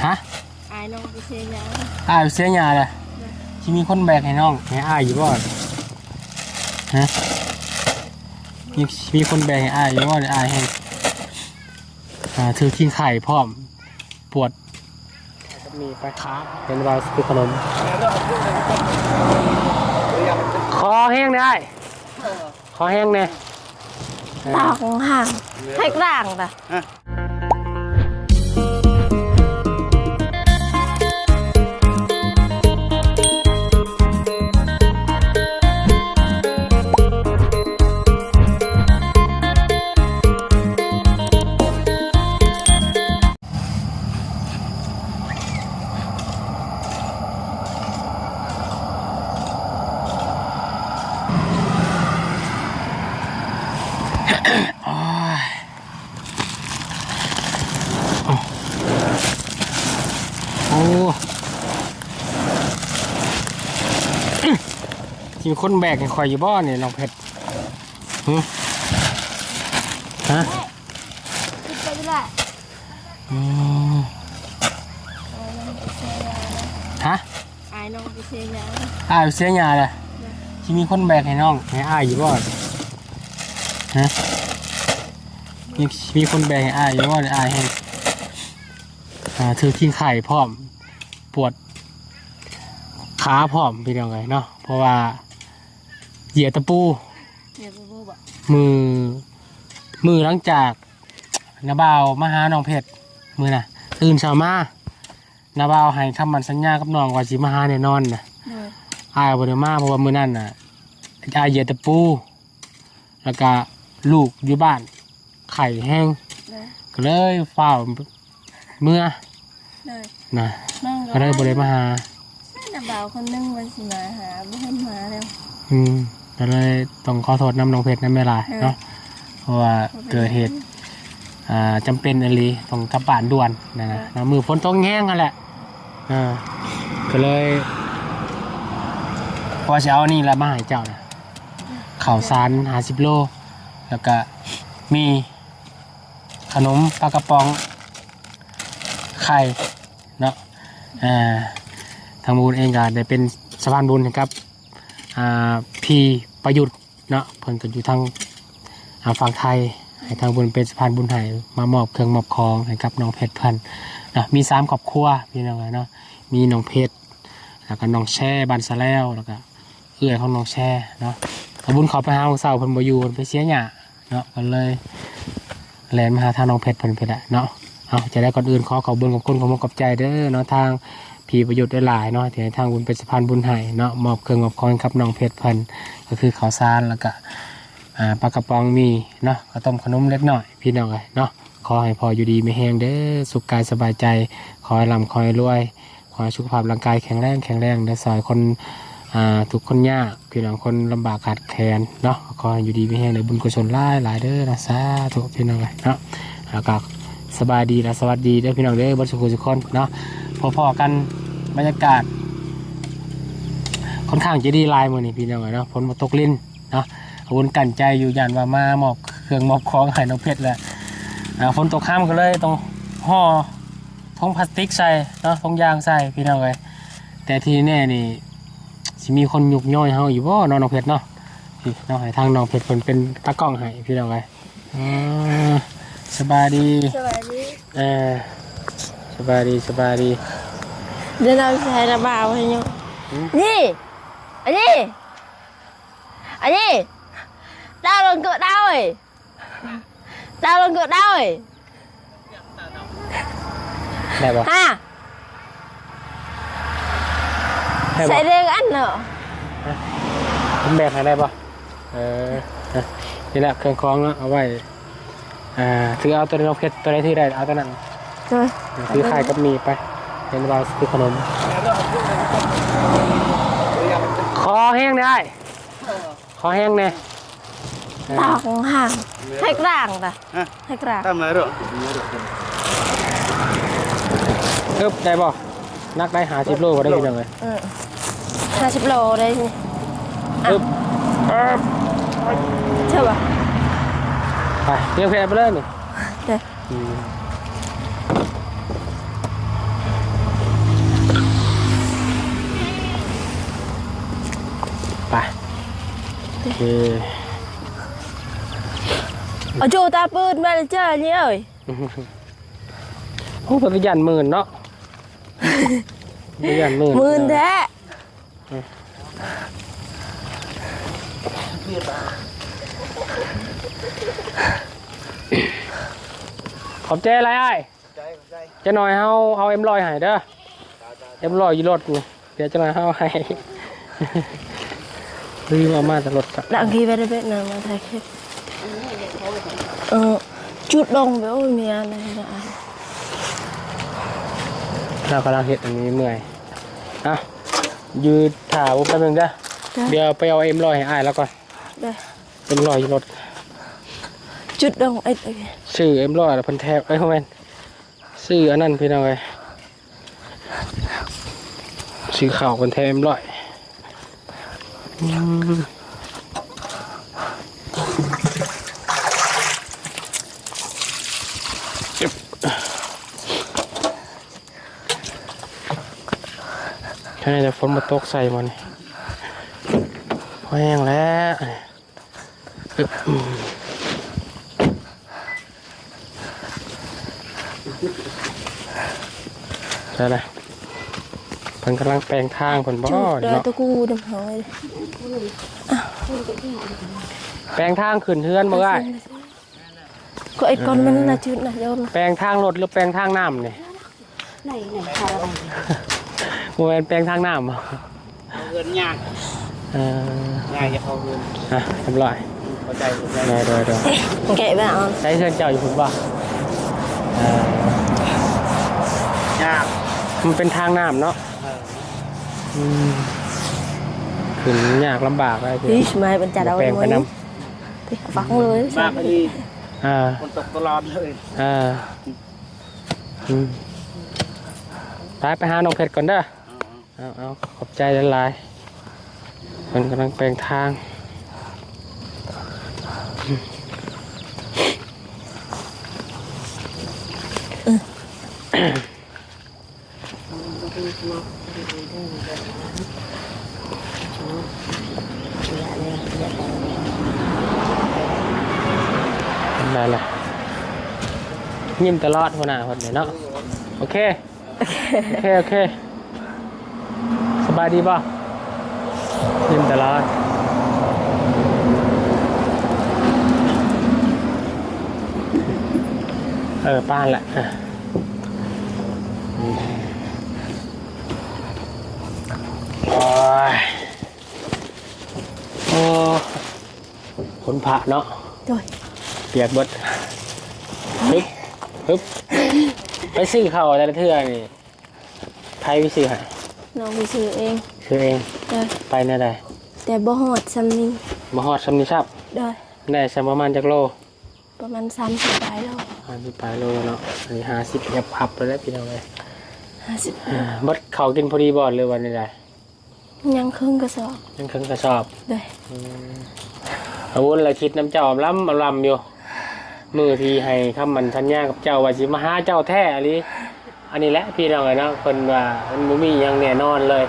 ຮະ? ອ້າຍນ້ອງໄປເຊຍາ. ອ້າຍໄປເຊຍາລະ? ໂດຍ. ຊິມີຄົນແບກໃຫ້ນ້ອງ ໃຫ້ອ້າຍຢູ່ບໍ່? ຮະ? ມີ ມີຄົນແບກໃຫ້ອ້າຍຢູ່ບໍ່? ອ້າຍແຮງ ອ່າ ຖືຄີງໄຂ່ພ້ອມ ປວດ ມີໄປ ຂາ ເຫັນວ່າຊື້ຂະໜົມ ຂໍແຮງແດ່ອ້າຍ ຂໍແຮງແດ່ ຕາຂອງຫ່າງ ໃຫ້ກາງດາ. ໂອ້ຍ ໂອ້ ຊິມີຄົນແບກໃຫ້ຂ້ອຍຢູ່ບໍ່ນີ້ ນ້ອງເພັດ? ຫື? ຮະ? ອືມ ຮະ? ອ້າຍນ້ອງໄປເຊຍາ. ອ້າຍໄປເຊຍາລະ? ໂດຍ. ຊິມີຄົນແບກໃຫ້ນ້ອງ ໃຫ້ອ້າຍຢູ່ບໍ່? ຮະ? ມີ ມີຄົນແບກໃຫ້ອ້າຍຢູ່ບໍ່? ອ້າຍແຮງ ອ່າ ຖືຄີງໄຂ່ພ້ອມ ປວດຂາພ້ອມ ພີ່ນ້ອງເອີຍເນາະ ເພາະວ່າຢຽບຕະປູ ຢຽບຕະປູບໍ? ມື້ ມື້ຫຼັງຈາກນ້າບ່າວມາຫານ້ອງເພັດ ມື້ນະ ຕື່ນເຊົ້າມາ ນ້າບ່າວໃຫ້ຄຳໝັ້ນສັນຍາກັບນ້ອງວ່າຊິມາຫາແນ່ນອນນະ. ໂດຍ. ອ້າຍບໍ່ໄດ້ມາ ເພາະວ່າມື້ນັ້ນນະ ອ້າຍຢຽບຕະປູ ແລ້ວກະລູກຢູ່ບ້ານໄຂ້ແຮງ ໂດຍ. ກໍເລີຍຟ້າວເມືອ ໂດຍ ນະ ນ້ອງກໍ ກໍເລີຍບໍ່ໄດ້ມາຫາ. ນ້າບ່າວຄົນໜຶ່ງວ່າຊິມາຫາ ບໍ່ເຫັນມາແລ້ວ. ອືມ ກໍເລີຍຕ້ອງຂໍໂທດນຳນ້ອງເພັດນຳແມ່ຫຼາຍເນາະ ໂດຍ. ເພາະວ່າ ບໍ່ເປັນ ເກີດເຫດ ຫຍັງ ອ່າ ຈຳເປັນອີ່ຫຼີ ຕ້ອງກັບບ້ານດ່ວນນະ ນະ ໂດຍ. ນະ ມື້ຝົນຕົກແຮງຫັ້ນແຫຼະ ເອີ ກໍເລີຍວ່າຊິເອົານີ້ລະມາໃຫ້ເຈົ້ານະ ເຂົ້າສານຫ້າສິບໂລ ແລ້ວກະມີ ຂະໜົມ ປາກະປ໋ອງ ໄຂ່ເນາະ ອ່າ ທາງບຸນເອງກໍໄດ້ເປັນສະພານບຸນໃຫ້ກັບ ອ່າ ພີ່ປະຍຸດເນາະ ເພິ່ນກໍຢູ່ທາງ ອ່າ ຝັ່ງໄທ ໃຫ້ທາງບຸນເປັນສະພານບຸນໃຫ້ ມາມອບເຄື່ອງມອບຂອງໃຫ້ກັບນ້ອງເພັດເພິ່ນເນາະ. ມີສາມຄອບຄົວ ພີ່ນ້ອງເອີຍເນາະ ມີນ້ອງເພັດ ແລ້ວກໍນ້ອງແຊ ບ້ານສະແລວ ແລ້ວກໍ ເອື້ອຍຂອງນ້ອງແຊເນາະ ກະບຸນເຂົ້າໄປຫາມື້ເຊົ້າເພິ່ນບໍ່ຢູ່ ເພິ່ນໄປເສຍຫຍ້າເນາະ ກໍເລີຍແລ່ນມາຫາທາງນ້ອງເພັດເພິ່ນພີ້ແຫຼະເນາະ. ເອົາ ຈັ່ງໃດກ່ອນອື່ນຂໍຂອບບຸນຂອບຄຸນຂອບອົກຂອບໃຈເດີເນາະ ທາງພີ່ປະຍຸດຫຼາຍໆເນາະ ທີ່ໃຫ້ທາງບຸນເປັນສະພານບຸນໃຫ້ເນາະ ມອບເຄື່ອງມອບຂອງໃຫ້ກັບນ້ອງເພັດເພິ່ນ ກໍຄືເຂົ້າສານ ແລ້ວກະ ອ່າ ປາກະປ໋ອງ ມີເນາະ ເຂົ້າຕົ້ມຂະໜົມເລັກນ້ອຍ ພີ່ນ້ອງເອີຍເນາະ. ຂໍໃຫ້ພໍ່ຢູ່ດີມີແຮງເດີ ສຸກກາຍສະບາຍໃຈ ຂໍໃຫ້ລ່ຳ ຂໍໃຫ້ລວຍ ຂໍໃຫ້ສຸຂະພາບຮ່າງກາຍແຂງແຮງ ແຂງແຮງເດີ ຊ່ອຍຄົນ ອ່າ ທຸກຄົນຍາກ ພີ່ນ້ອງຄົນລຳບາກຂາດແຄນເນາະ ຂໍໃຫ້ຢູ່ດີມີແຮງ ໄດ້ບຸນກຸສົນຫຼາຍໆເດີເນາະ ສາທຸ ພີ່ນ້ອງເອີຍເນາະ. ແລ້ວກໍສະບາຍດີ ແລະ ສະຫວັດດີເດີ ພີ່ນ້ອງເດີ ເບິດສູ່ຜູ້ສູ່ຄົນເນາະ ພໍ້ໆກັນ. ບັນຍາກາດຄ່ອນຂ້າງຈະດີຫຼາຍມື້ນີ້ ພີ່ນ້ອງເອີຍເນາະ ຝົນບໍ່ຕົກລິນ ເນາະ ອາວຸນກັ້ນໃຈຢູ່ ຢ້ານວ່າມາມອບເຄື່ອງມອບຂອງໃຫ້ນ້ອງເພັດແຫຼະ ອ່າ ຝົນຕົກຄ່ຳກໍເລີຍຕ້ອງຫໍ່ຖົງພລາສຕິກໃສ່ເນາະ ຖົງຢາງໃສ່ ພີ່ນ້ອງເອີຍ. ແຕ່ທີ່ແນ່ໆນີ້ ຊິມີຄົນຍຸກຍ້ອຍເຮົາຢູ່ບໍ່ເນາະ ນ້ອງເພັດເນາະ? ນີ້ເນາະ ໃຫ້ທາງນ້ອງເພັດເພິ່ນເປັນຕາກ້ອງໃຫ້ ພີ່ນ້ອງເອີຍ. ອ່າ ສະບາຍດີ ສະບາຍດີ ເອີ ສະບາຍດີ ສະບາຍດີ. ດຽວນ້ອງຊິໃຫ້ລະບາຍໃຫ້ຢູ່ ຫື? ນີ້ ອັນນີ້ ອັນນີ້ ດາວລົງເກີດດາວເອີຍ ດາວລົງເກີດດາວເອີຍ. ໄດ້ບໍ່? ຮະ ໄດ້ບໍ່? ໃສ່ເດີກອັນເນາະ ຮະ ເພິ່ນແບກໃຫ້ໄດ້ບໍ່? ເອີ ນີ້ແຫຼະເຄື່ອງຂອງເນາະ ເອົາໄວ້ ອ່າ ຖືເອົາຕົວໃດນ້ອງເພັດ ຕົວໃດຖືໄດ້ເອົາຕົວນັ້ນ ໂດຍ ຖືຄ້າຍກັບມີໄປ ເຫັນວ່າຊື້ຂະໜົມ. ຂໍແຮງແດ່ອ້າຍ ຂໍແຮງແດ່ ຕາຂອງຫ່າງ ໃຫ້ກາງດາ ຮະ ໃຫ້ກາງ ຕາມມາເດີ ອຶບ ໄດ້ບໍ່? ໜັກໄດ້ຫ້າສິບໂລບໍ່ໄດ້ ພີ່ນ້ອງເອີຍ ເອີ ຫ້າສິບໂລໄດ້ນີ້ ອຶບ ອຶບ ເຊື່ອບໍ່? ໄປ ເຮັດໄປເລີຍນີ້ ເດີ ອືມ. ໂອເຄ ເອົາໂຈຕາປືນມາເຈົ້ານີ້ເອີຍ. ໂອ້ ເພິ່ນກໍຢ້ານໝື່ນເນາະ ເພິ່ນກໍຢ້ານໝື່ນ ໝື່ນແທ້. ຂອບໃຈຫຼາຍອ້າຍ. ຈັກໜ່ອຍເຮົາເອົາເອັມຮ້ອຍໃຫ້ເດີ ເອັມຮ້ອຍຢູ່ລົດນີ້ ດຽວຈັກໜ່ອຍເຮົາໃຫ້ ລືມເອົາມາແຕ່ລົດ. ດັງທີ່ໄປໄດ້ເປັນນະ ມາຖ່າຍຄລິບ ເອີ ຈຸດລົງໄປ. ໂອ້ຍ ມີອັນນັ້ນນະ ລາວກຳລັງເຮັດອັນນີ້ເມື່ອຍ. ອ່ະ ຢູ່ຖ້າແປັບໜຶ່ງເດີ ດຽວໄປເອົາເອັມຮ້ອຍໃຫ້ອ້າຍລາວກ່ອນ. ເອັມຮ້ອຍຢູ່ລົດ ຈຸດລົງເອັດ ຊື້ເອັມຮ້ອຍແລ້ວເພິ່ນແຖມ ເອີຍ ບໍ່ແມ່ນ ຊື້ອັນນັ້ນພີ່ນ້ອງເອີຍ ຊື້ເຂົ້າເພິ່ນແຖມເອັມຮ້ອຍ. ອືມ ແຕ່ຝົນບໍ່ຕົກໃສ່ບໍ່ນີ້ ພໍແຫ້ງແລ້ວ. ອືມ ໄດ້ລະ ເພິ່ນກຳລັງແປງທາງເພິ່ນບໍ່ເນາະ ຕະກູດຳເຮົາ ແປງທາງຂຶ້ນເຮືອນບໍ່ອ້າຍ? ກໍໄອ້ກ້ອນມັນນະ ຈຸດນະ ໂຍມ ແປງທາງລົດ ຫຼື ແປງທາງນ້ຳນີ້? ໄດ້ ໄດ້ ບໍ່ແມ່ນແປງທາງນ້ຳບໍ່? ເອົາເຮືອນຍ່າງ ເອີ ຍ່າງຈະເຂົ້າເຮືອນ ອ່ະ ຮຽບຮ້ອຍ ເຂົ້າໃຈ ເຂົ້າໃຈ ໂດຍ ໂດຍ ໂດຍ. ແກະແບບ ໃຊ້ເຮືອນເຈົ້າຢູ່ພຸ້ນບໍ່? ເອີ ຍາກ ມັນເປັນທາງນ້ຳເນາະ ເອີ ອືມ ຂຶ້ນຍາກລຳບາກຫຼາຍ ອີສ ມາເປັນຈັດເອົາ ແປງໄປນຳ ຟັງເລີຍ ມາກດີ ອ່າ ຝົນຕົກຕະຫຼອດເລີຍ ອ່າ ອືມ ໄປ ໄປຫານ້ອງເພັດກ່ອນເດີ. ເອົາ ເອົາ ຂອບໃຈຫຼາຍໆ ເພິ່ນກຳລັງແປງທາງ ໄດ້ລະ ຍິ້ມຕະຫຼອດຫົວໜ້າເພິ່ນນີ້ເນາະ ໂອເຄ. ໂອເຄ ໂອເຄ ສະບາຍດີບໍ່? ຍິ້ມຕະຫຼອດ ເອີ ປານລະ ໂອ້ຍ ໂອ້ ຝົນຟ້າເນາະ ໂດຍ ປຽກເບິດ ຮຶບ ຮຶບ ໄປຊື້ເຂົ້າແຕ່ລະເທື່ອນີ້ ໃຜໄປຊື້ໃຫ້? ນ້ອງໄປຊື້ເອງ ຊື້ເອງ ໂດຍ ໄປແນວໃດ? ແຕ່ບໍ່ຮອດຊ່ຳນີ້ ບໍ່ຮອດຊ່ຳນີ້ຊ້ຳ ໂດຍ ໄດ້ຊ່ຳປະມານຈັກໂລ? ປະມານສາມສິບປາຍໂລ ສາມສິບປາຍໂລເນາະ ອັນນີ້ຫ້າສິບອັບໆ ແລ້ວແຫຼະພີ່ນ້ອງເອີຍ ຫ້າສິບ ເບິດເຂົ້າກິນພໍດີບໍ່ ຫຼືວ່າແນວໃດ? ຍັງເຄິ່ງກະສອບ ຍັງເຄິ່ງກະສອບ ໂດຍ ອືມ ອາວຸນລະຄິດນຳເຈົ້າອຳລຳອຳລຳຢູ່ ມື້ທີ່ໃຫ້ຄຳໝັ້ນສັນຍາກັບເຈົ້າວ່າຊິມາຫາເຈົ້າແທ້ອີ່ຫຼີ ອັນນີ້ແຫຼະພີ່ນ້ອງເອີຍເນາະ ເພິ່ນວ່າມັນບໍ່ມີຫຍັງແນ່ນອນເລີຍ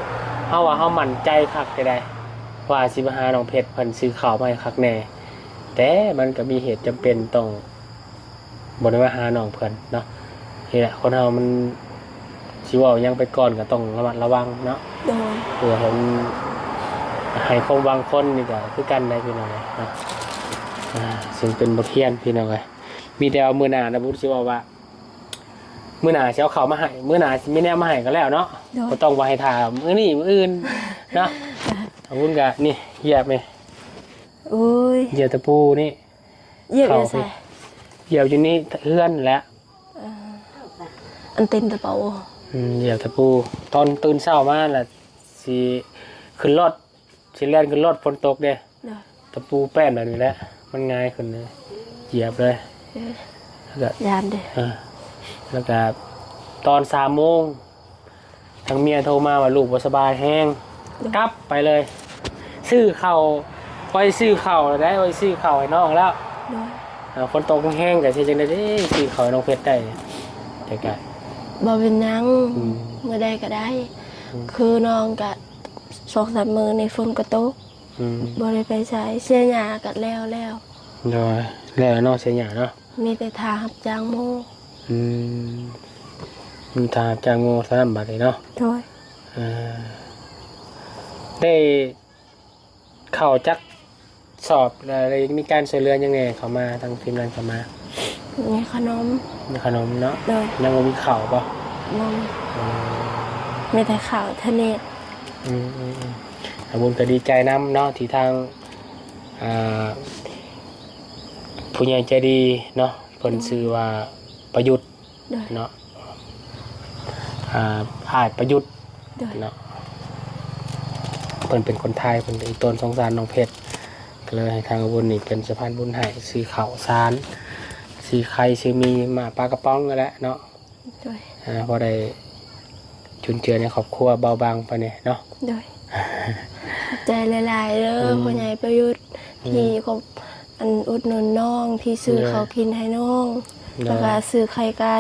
ເຮົາວ່າເຮົາໝັ້ນໃຈຄັກແທ້ໃດ ວ່າຊິມາຫານ້ອງເພັດ ເພິ່ນຊື້ເຂົ້າມາໃຫ້ຄັກແນ່ ແຕ່ມັນກໍມີເຫດຈຳເປັນຕ້ອງ ບໍ່ໄດ້ມາຫານ້ອງເພິ່ນເນາະ ນີ້ແຫຼະ ຄົນເຮົາມັນຊິເວົ້າຫຍັງໄປກ່ອນກໍຕ້ອງລະມັດລະວັງເນາະ ໂດຍ ເພື່ອໃຫ້ມັນ ໃຫ້ຄວາມຫວັງຄົນນີ້ກໍຄືກັນໄດ໋ພີ່ນ້ອງເນາະ ອ່າ ເຊິ່ງເປັນບົດຮຽນພີ່ນ້ອງເອີຍ ມີແຕ່ວ່າມື້ໜ້ານະບຸດຊິເວົ້າວ່າ ມື້ໜ້າຊິເອົາເຂົ້າມາໃຫ້ ມື້ໜ້າຊິມີແນວມາໃຫ້ກໍແລ້ວເນາະ ໂດຍ ບໍ່ຕ້ອງວ່າໃຫ້ຖ້າມື້ນີ້ມື້ອື່ນເນາະ ອາວຸນກໍນີ້ ຢຽບນີ້ ໂອ້ຍ ຢຽບຕະປູນີ້ ຢຽບຢູ່ໃສ? ເຂົ້າໄປຢຽບຢູ່ໃນເຮືອນແຫຼະ ເອີ ອັນຕີນຕະປູ ອືມ ຢຽບຕະປູ ຕອນຕື່ນເຊົ້າມາລະຊິຂຶ້ນລົດ ຊິແລ່ນຂຶ້ນລົດ ຝົນຕົກເດ້ ໂດຍ ຕະປູແປ້ນແບບນີ້ແຫຼະ ມັນຫງາຍຂຶ້ນເລີຍ ຢຽບເລີຍ ເອີ ແລ້ວກະ ຢ້ານເດ້ ເອີ ແລ້ວກະຕອນສາມໂມງ ທາງເມຍໂທມາວ່າລູກບໍ່ສະບາຍແຮງ ໂດຍ ກັບໄປເລີຍ ຊື້ເຂົ້າ ໄປຊື້ເຂົ້າແລ້ວໄດ້ ໄປຊື້ເຂົ້າໃຫ້ນ້ອງແລ້ວ ໂດຍ ອ່າ ຝົນຕົກແຮງໆ ກໍຊິຈັ່ງໃດເດ້ ຊື້ເຂົ້າໃຫ້ນ້ອງເພັດໄດ້ ແຕ່ກໍ ບໍ່ເປັນຫຍັງ ອືມ ມື້ໃດກໍໄດ້ ອືມ ຄືນ້ອງກໍສອງສາມມື້ນີ້ຝົນກໍຕົກ ອືມ ບໍ່ໄດ້ໄປໃສ ເສຍຫຍ້າກໍແລ້ວແລ້ວ. ໂດຍ ແລ້ວເນາະ ເສຍຫຍ້າເນາະ ມີແຕ່ຖ້າຮັບຈ້າງໝູ່. ອືມ ມີຖ້າຮັບຈ້າງໝູ່ສ່ຳນັ້ນບາດນີ້ເນາະ. ໂດຍ ເອີ ໄດ້ເຂົ້າຈັກສອບ ແລ້ວໄດ້ມີການຊ່ວຍເຫຼືອຫຍັງແດ່ເຂົ້າມາ ທາງທີມງານເຂົ້າມາ? ມີຂະໜົມ ມີຂະໜົມເນາະ. ໂດຍ ຍັງບໍ່ມີເຂົ້າບໍ່? ບໍ່ມີ. ອືມ ມີແຕ່ເຂົ້າທະເນດ. ອືມໆໆ ອາ ບຸນກໍດີໃຈນຳເນາະ ທີ່ທາງ ອ່າ ຜູ້ໃຫຍ່ໃຈດີເນາະ ເພິ່ນ ໂດຍ ຊື່ວ່າປະຍຸດ ໂດຍ ເນາະ ອ່າ ອ້າຍປະຍຸດ ໂດຍ ເນາະ ເພິ່ນເປັນຄົນໄທ ເພິ່ນອີ່ຕົນສົງສານນ້ອງເພັດ ກໍເລີຍໃຫ້ທາງອາວຸນນີ້ເປັນສະພານບຸນໃຫ້ ຊື້ເຂົ້າສານ ຊື້ໄຂ່ ຊື້ໝີ່ ມາ ປາກະປ໋ອງນັ້ນແຫຼະເນາະ. ໂດຍ ອ່າ ພໍໄດ້ຈຸນເຈືອໃນຄອບຄົວເບົາບາງໄປແດ່ເນາະ. ໂດຍ ຂອບໃຈຫຼາຍໆເດີ ອືມ ພໍ່ໃຫຍ່ປະຍຸດ ອືມ ທີ່ຂອບ ອັນ ອຸດໜູນນ້ອງ ທີ່ຊື້ ໂດຍ ເຂົ້າກິນໃຫ້ນ້ອງ ໂດຍ ແລ້ວກໍຊື້ໄຂ່ໄກ່.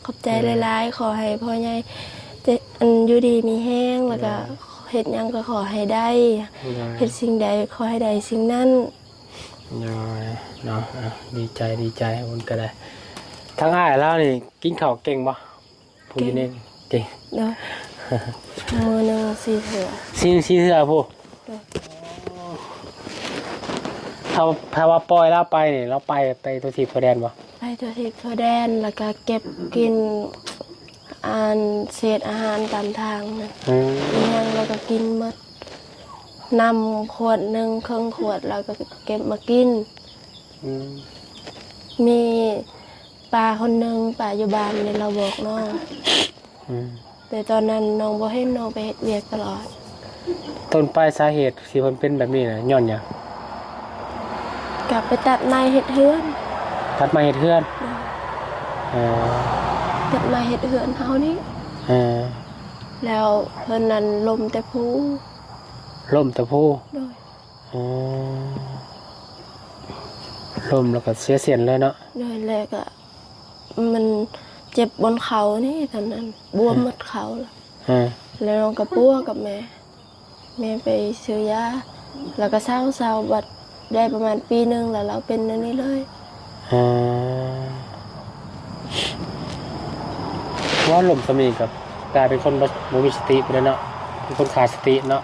ຂອບໃຈ ໂດຍ ຫຼາຍໆ ຂໍໃຫ້ພໍ່ໃຫຍ່ ຈະ ອັນ ຢູ່ດີມີແຮງ ແລ້ວກໍ ໂດຍ ເຮັດຫຍັງກໍຂໍໃຫ້ໄດ້ ໂດຍ ເຮັດສິ່ງໃດຂໍໃຫ້ໄດ້ສິ່ງນັ້ນ. ໂດຍ ເນາະ ອ່າ ດີໃຈ ດີໃຈ ອາວຸນກໍໄດ້. ທາງອ້າຍລາວນີ້ກິນເຂົ້າເກັ່ງບໍ່? ຜູ້ຢູ່ໃນ ເກັ່ງ ເກັ່ງ ໂດຍ ມື້ໜຶ່ງສີ່ເທື່ອ ສີ່ ສີ່ເທື່ອພຸ້ນ. ໂດຍ ຖ້າ ຖ້າວ່າປ່ອຍລາວໄປນີ້ ລາວໄປ ໄປທົ່ວທີບທົ່ວແດນບໍ່? ໄປທົ່ວທີບທົ່ວແດນ ແລ້ວກໍເກັບກິນ ອັນ ເສດອາຫານຕາມທາງນະ ອືມ ອີ່ຫຍັງລາວກໍກິນໝົດ ນ້ຳຂວດໜຶ່ງ ເຄິ່ງຂວດ ລາວກໍເກັບມາກິນ. ອືມ ມີປ້າຄົນໜຶ່ງ ປ້າຢູ່ບ້ານນີ້ ລາວບອກນ້ອງ ອືມ ແຕ່ຕອນນັ້ນນ້ອງບໍ່ເຫັນ ນ້ອງໄປເຮັດວຽກຕະຫຼອດ. ຕົ້ນປາຍສາເຫດທີ່ເພິ່ນເປັນແບບນີ້ນະ ຍ້ອນຫຍັງ? ກໍໄປຕັດໄມ້ເຮັດເຮືອນ ຕັດໄມ້ເຮັດເຮືອນ. ໂດຍ ເອີ ຕັດໄມ້ເຮັດເຮືອນເຮົານີ້ ເອີ ແລ້ວເພິ່ນນັ້ນລົ້ມແຕ່ພູ ລົ້ມແຕ່ພູ. ໂດຍ ອໍ ລົ້ມແລ້ວກໍເສຍເສັ້ນເລີຍເນາະ. ໂດຍ ແລ້ວກໍມັນເຈັບບ່ອນເຂົ່ານີ້ ຕອນນັ້ນບວມ ເອີ ໝົດເຂົ່າແລ້ວ ເອີ ແລ້ວນ້ອງກໍປົວກັບແມ່ ແມ່ໄປຊື້ຢາ ແລ້ວກໍເຊົາ ເຊົາ ບັດໄດ້ປະມານປີໜຶ່ງ ແລ້ວລາວເປັນອັນນີ້ເລີຍ. ອໍ ວ່າລົ້ມສ່ຳນີ້ກໍກາຍເປັນຄົນບໍ່ ບໍ່ມີສະຕິໄປແລ້ວເນາະ ເປັນຄົນຂາດສະຕິເນາະ.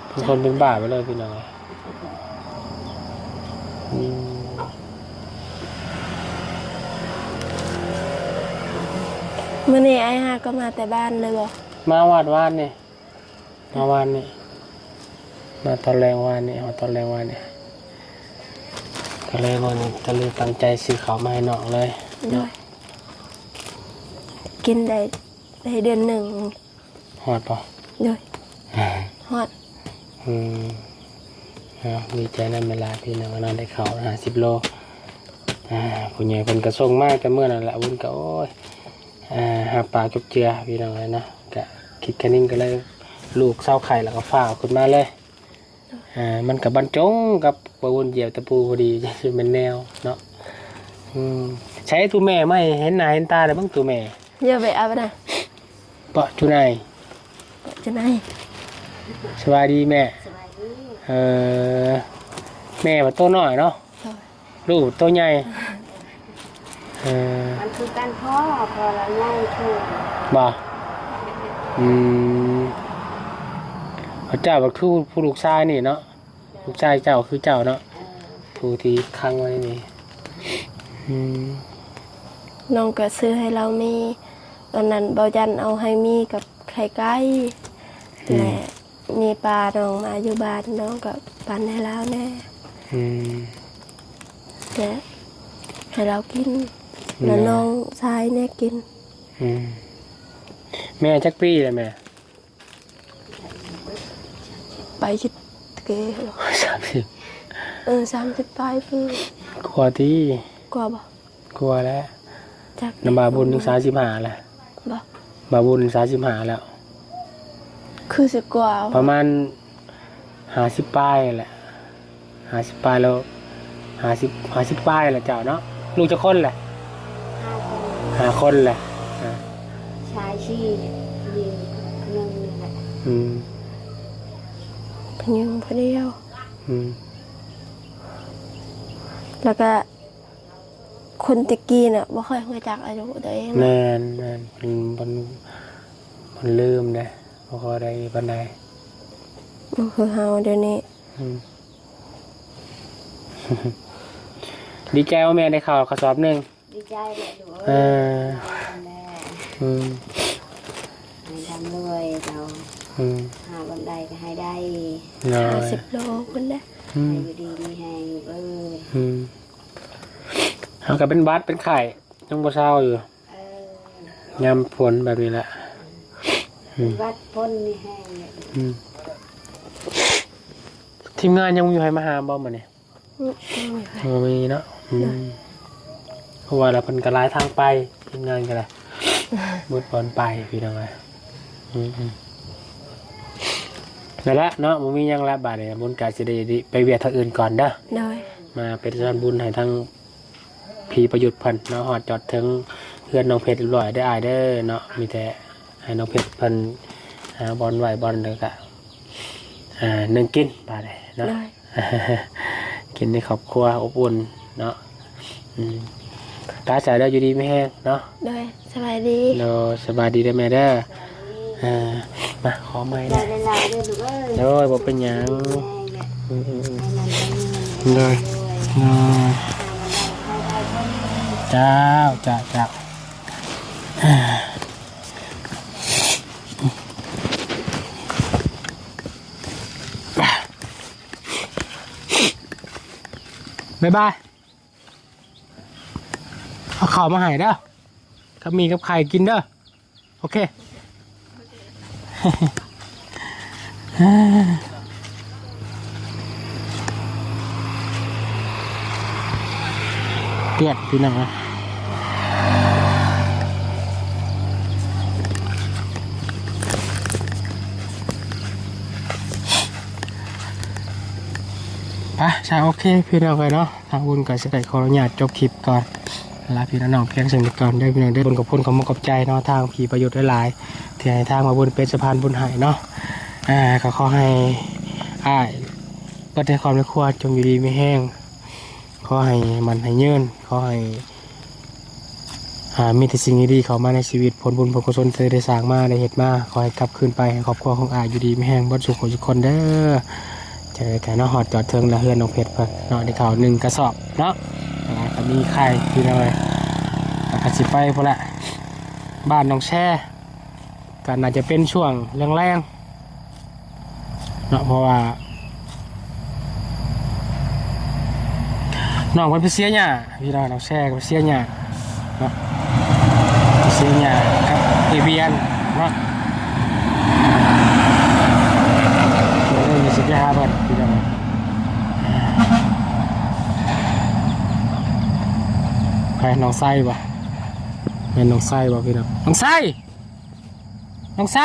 ເປັນຄົນເປັນບ້າໄປເລີຍພີ່ນ້ອງ. ອືມ ມື້ນີ້ອ້າຍຮັກກໍມາແຕ່ບ້ານເລີຍບໍ່? ມາວາດວານນີ້ ມາວານນີ້ ມາຕອນແລງວານນີ້ ມາຕອນແລງວານນີ້ ກໍເລີຍມື້ນີ້ກໍເລີຍຕັ້ງໃຈຊື້ເຂົ້າມາໃຫ້ນ້ອງເລີຍ. ໂດຍ ເນາະ ກິນໄດ້ ໄດ້ເດືອນໜຶ່ງ. ຮອດບໍ່? ໂດຍ ຮອດ. ອືມ ເອົາ ດີໃຈນຳເວລາພີ່ນ້ອງເນາະ ໄດ້ເຂົ້າຫ້າສິບໂລ. ອ່າ ຜູ້ໃຫຍ່ເພິ່ນກໍສົ່ງມາແຕ່ມື້ນັ້ນແຫຼະ ວຸ້ນກໍ ໂອ້ຍ ອ່າ ຫາປາຈົບເຈືອພີ່ນ້ອງເອີຍເນາະ ກະຄິດຄະນິງກໍເລີຍ ລູກເຊົາໄຂ້ແລ້ວກໍຟ້າວຂຶ້ນມາເລີຍ. ອ່າ ມັນກໍບັນຈົງກັບວ່າວຸ້ນຢຽບຕະປູພໍດີ ຈັ່ງຊິແມ່ນແນວເນາະ. ອືມ ໃຊ້ຕູ້ແມ່ມາໃຫ້ເຫັນໜ້າເຫັນຕາໄດ້ເບິ່ງຕູ້ແມ່. ຢ່າໄປເອົານະ ເປາະຈຸໄນ ເປາະຈຸໄນ. ສະບາຍດີແມ່. ສະບາຍດີ. ເອີ ແມ່ວ່າໂຕນ້ອຍເນາະ. ໂດຍ ລູກໂຕໃຫຍ່. ເອີ ມັນຄືກັນພໍ່ ພໍ່ລາວໃຫຍ່ສຸດ. ບໍ່? ອືມ ເຈົ້າກໍຄືຜູ້ລູກຊາຍນີ້ເນາະ. ລູກຊາຍເຈົ້າຄືເຈົ້າເນາະ. ເອີ ຜູ້ທີ່ຂັງໄວ້ນີ້. ອືມ ນ້ອງກໍຊື້ໃຫ້ລາວໝີ່ ຕອນນັ້ນເບົາຈັນເອົາໃຫ້ໝີ່ກັບໄຂ່ໄກ່. ອືມ ແລະ ມີປ້ານ້ອງມາຢູ່ບ້ານ ນ້ອງກໍປັນໃຫ້ລາວແດ່. ອືມ ແລະ ໃຫ້ລາວກິນ ແລ້ວ ແມ່ ນ້ອງຊາຍແນ່ກິນ. ອືມ ແມ່ຈັກປີແລ້ວແມ່? ໄປຊິເກ ສາມສິບ ເອີ ສາມສິບປາຍປີ. ກວ່າຕິ? ກວ່າບໍ່? ກວ່າແລ້ວ. ຈັກ ນຳບາບຸນຍັງສາມສິບຫ້າແຫຼະ. ບໍ່? ບາບຸນສາມສິບຫ້າແລ້ວ. ຄືຊິກວ່າ ປະມານຫ້າສິບປາຍແຫຼະ. ຫ້າສິບປາຍແລ້ວ ຫ້າສິບ ຫ້າສິບປາຍແລ້ວເຈົ້າເນາະ. ລູກຈັກຄົນແຫຼະ? ຫ້າຄົນ ຫ້າຄົນແຫຼະ. ອ່າ ຊາຍສີ່ ຍິງໜຶ່ງນີ້ແຫຼະ. ອືມ ຢູ່ຜູ້ດຽວ ອືມ ແລ້ວກະຄົນແຕ່ກີ້ນະ ບໍ່ຄ່ອຍຮູ້ຈັກອາຍຸຕົວເອງ ແມ່ນໆ ເພິ່ນ ເພິ່ນ ເພິ່ນລືມເດ້ ບໍ່ຄ່ອຍໄດ້ປານໃດ ບໍ່ຄືເຮົາດຽວນີ້ ອືມ ດີໃຈວ່າແມ່ໄດ້ເຂົ້າກະສອບໜຶ່ງ ດີໃຈແຫຼະລູກເອີຍ ເອີ ແມ່ນແຫຼະ ອືມ ໃຫ້ຮ່ຳລວຍເຈົ້າ ອືມ ຫາບ່ອນໃດກະໃຫ້ໄດ້ ໂດຍ ຫ້າສິບໂລພຸ້ນແຫຼະ ອືມ ໃຫ້ຢູ່ດີມີແຮງລູກເອີຍ ອືມ ເຮົາກະເປັນຫວັດເປັນໄຂ້ ຍັງບໍ່ເຊົາຢູ່ ເອີ ຍາມຝົນແບບນີ້ແຫຼະ ອືມ ເປັນຫວັດຝົນມີແຮງແຫຼະ ອືມ ທີມງານຍັງມີໃຜມາຫາບໍ່ມື້ນີ້? ອືມ ບໍ່ມີໃຜ ບໍ່ມີເນາະ ອືມ ໂດຍ ເພາະວ່າລະເພິ່ນກະຫຼາຍທາງໄປ ທີມງານກະໄດ້ ໝົດບ່ອນໄປພີ່ນ້ອງເອີຍ ອືມໆ ນັ້ນແຫຼະເນາະ ບໍ່ມີຫຍັງລະ ບາດນີ້ບຸນກະຊິໄດ້ໄປວຽກທາງອື່ນກ່ອນເດີ ໂດຍ ມາເປັນສະພານບຸນໃຫ້ທາງ ພີ່ປະຍຸດເພິ່ນເນາະ ຮອດຈອດເຖິງເຮືອນນ້ອງເພັດຮຽບຮ້ອຍເດີອ້າຍເດີເນາະ ມີແຕ່ໃຫ້ນ້ອງເພັດເພິ່ນຫາບ່ອນໄວ້ບ່ອນ ແລ້ວກະ ອ່າ ໜຶ້ງກິນບາດນີ້ເນາະ ໂດຍ ກິນໃນຄອບຄົວອົບອຸ່ນເນາະ ອືມ ຕາສາເດີ ຢູ່ດີມີແຮງເນາະ ໂດຍ ສະບາຍດີ ໂດຍ ສະບາຍດີເດີແມ່ເດີ ອ່າ ມາ ຂໍໃໝ່ ຂອບໃຈຫຼາຍໆເດີລູກເອີຍ ໂດຍ ບໍ່ເປັນຫຍັງ ແມ່ນແຫຼະ ອືມໆໆ ໃຫ້ມັນໄດ້ເງິນ ໂດຍ ໂດຍ ໂດຍ ຫາມັນໄດ້ ໃຫ້ໄດ້ເທົ່ານີ້ ເຈົ້າ ເຈົ້າ ເຈົ້າ ບາຍບາຍ ເອົາເຂົ້າມາໃຫ້ເດີ ກັບໝີ່ກັບໄຂ່ກິນເດີ ໂອເຄ ເປຍກພີ່ນ້ອງເອີຍ ໄປ ຊະ ໂອເຄ ພີ່ນ້ອງເອີຍເນາະ ທາງບຸນກະຊິໄດ້ຂໍອະນຸຍາດຈົບຄລິບກ່ອນ ລາພີ່ລານ້ອງພຽງສ່ຳນີ້ກ່ອນເດີພີ່ນ້ອງເດີ ບຸນຂອບຄຸນຂອບມຸກຂອບໃຈເນາະ ທາງພີ່ປະຍຸດຫຼາຍໆ ທີ່ໃຫ້ທາງມາບຸນເປັນສະພານບຸນໃຫ້ເນາະ ອ່າ ກະຂໍໃຫ້ອ້າຍເບິດໃນຄອບໃນຄົວຈົ່ງຢູ່ດີມີແຮງ ຂໍໃຫ້ໝັ້ນໃຫ້ຍືນ ຂໍໃຫ້ ອ່າ ມີແຕ່ສິ່ງດີໆເຂົ້າມາໃນຊີວິດ ຜົນບຸນບຸນກຸສົນທີ່ໄດ້ສ້າງມາໄດ້ເຮັດມາ ຂໍໃຫ້ກັບຄືນໄປໃຫ້ຄອບຄົວຂອງອ້າຍຢູ່ດີມີແຮງເບິດສູ່ຜູ້ສູ່ຄົນເດີ ຈັ່ງໃດກະເນາະ ຮອດຈອດເຖິງລະເຮືອນນ້ອງເພັດເພິ່ນເນາະ ໄດ້ເຂົ້າໜຶ່ງກະສອບເນາະ ອ່າ ກະມີໄຂ່ພີ່ນ້ອງເອີຍ ແລ້ວກະຊິໄປພຸ້ນລະ ບ້ານໜອງແຊ ກະໜ້າຈະເປັນຊ່ວງແລງໆ ເນາະ ເພາະວ່າ ນ້ອງເພິ່ນໄປເສຍຫຍ້າ ພີ່ນ້ອງ ນ້ອງແຊກະໄປເສຍຫຍ້າເນາະ ໄປເສຍຫຍ້າກັບເອບຽນເນາະ ເອີ ຊິໄປຫາເພິ່ນພີ່ນ້ອງ ໃຜ ນ້ອງໄຊບໍ່ ແມ່ນນ້ອງໄຊບໍ່ພີ່ນ້ອງ ນ້ອງໄຊ ນ້ອງໄຊ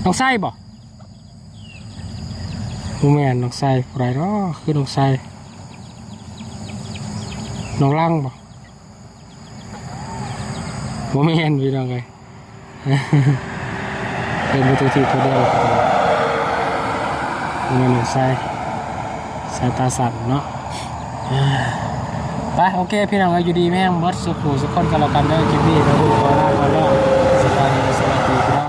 ນ້ອງໄຊບໍ່? ບໍ່ແມ່ນນ້ອງໄຊ ຜູ້ໃດເນາະ ຄືນ້ອງໄຊ ນ້ອງລັງບໍ່? ບໍ່ແມ່ນ ພີ່ນ້ອງເອີຍ ເປັນປະຕູທີ່ໂຕດຽວ ບໍ່ແມ່ນນ້ອງໄຊ ສາຍຕາສັ້ນເນາະ ໄປ ໂອເຄ ພີ່ນ້ອງເອີຍ ຢູ່ດີມີແຮງເບິດສູ່ຜູ້ສູ່ຄົນກັນແລ້ວກັນເດີ ຄລິບນີ້ກໍຂໍລາກ່ອນເດີ